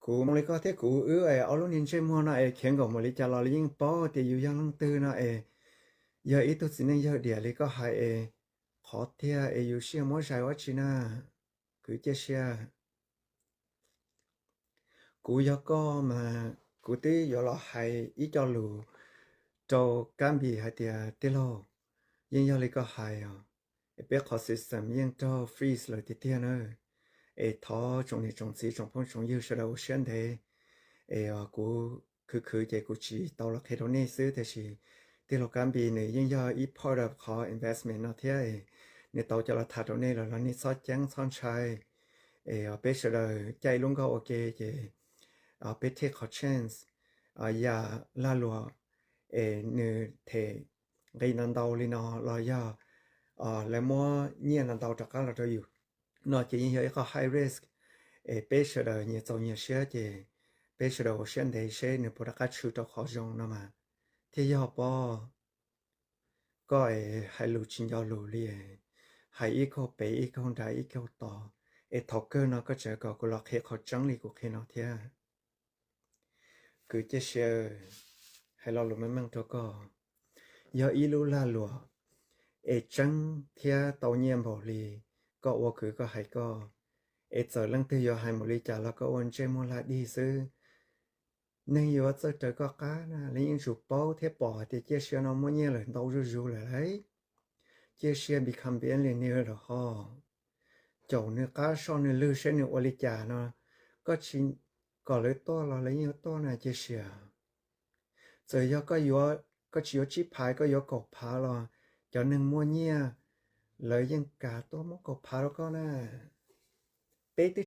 Kuv li koj thiab kuv wb es ob lub niag ntsej muag no es khiav nkaum mus li cas los li yeej paub tias yus yog leej twg no es yog ib tug txiv neej yawg diam li koj hais es qhov tiag es yus sij hawm muab zais ua tsi na, kwv Cia Siab. Kuv yog koj mas kuv twb yuav los hais ib co lus rau Kab Npis hais tias tij laug, yeej yog li koj hais os, es peb qhov system yeej raug freeze lawm tiag tiag na. Es thov tsoom niam tsoom txiv tsoom phooj tsoom ywg sawv daws ua siab ntev, es kuv khwv khwv ces kuv tsis tau los qhia rau nej xwb, tiam sis tij laug Kab Npis nws yeej yog ib part of qhov investment no thiab, nws tau coj los tham rau nej lawm los nej txhob ceeb txhob ntshai. Es peb sawv daws caij ib lub nkoj ua ke ces peb take qhov chance, yam lag luam es nws them nqi ntau ntau li no los yog lawv muab nyiaj ntau ntau rov qab los rau yus no ces yeej yog ib qho high risk. Es peb sawv daws nyias txaus nyias siab ces peb sawv daws ua siab ntev seb nws puas rov qab tshwm rau qhov zoo no mas thiaj yog pob. Koj es hais lus tsis nco lus li, hais ib kaug pem ib kaug nram ib kaug tod, es thaum kawg no koj tseem kom kuv los qhia qhov tseeb li kuv qhia no thiab. Kwv Cia Siab, hais lo lus meej meej rau koj, yog ib lub lag luam es tseeb thiab tau nyiaj npaum li koj ua kwv koj hais koj, es txawm leej twg yuav hais mus li cas los koj ua ntsej muag lag dig xwb. Neeg yuav txawj raws koj qab na, lawv yeej tsum paub thiab pom hais tias Cia Siab no muaj nyiaj lawm ntau zuj zus lawm lauj. Cia Siab become billionaire lawm ho, caum nws qab soj nws lwg seb nws ua li cas no, koj tsis kom lawv tuaj los lawv yeej yuav tuaj na Cia Siab. Txawm yog koj tsis yuav tsib phav koj yuav kaum phav los cov neeg muaj nyiaj lawv yeej kam tuaj muab kaum phav rau koj na. Peb twb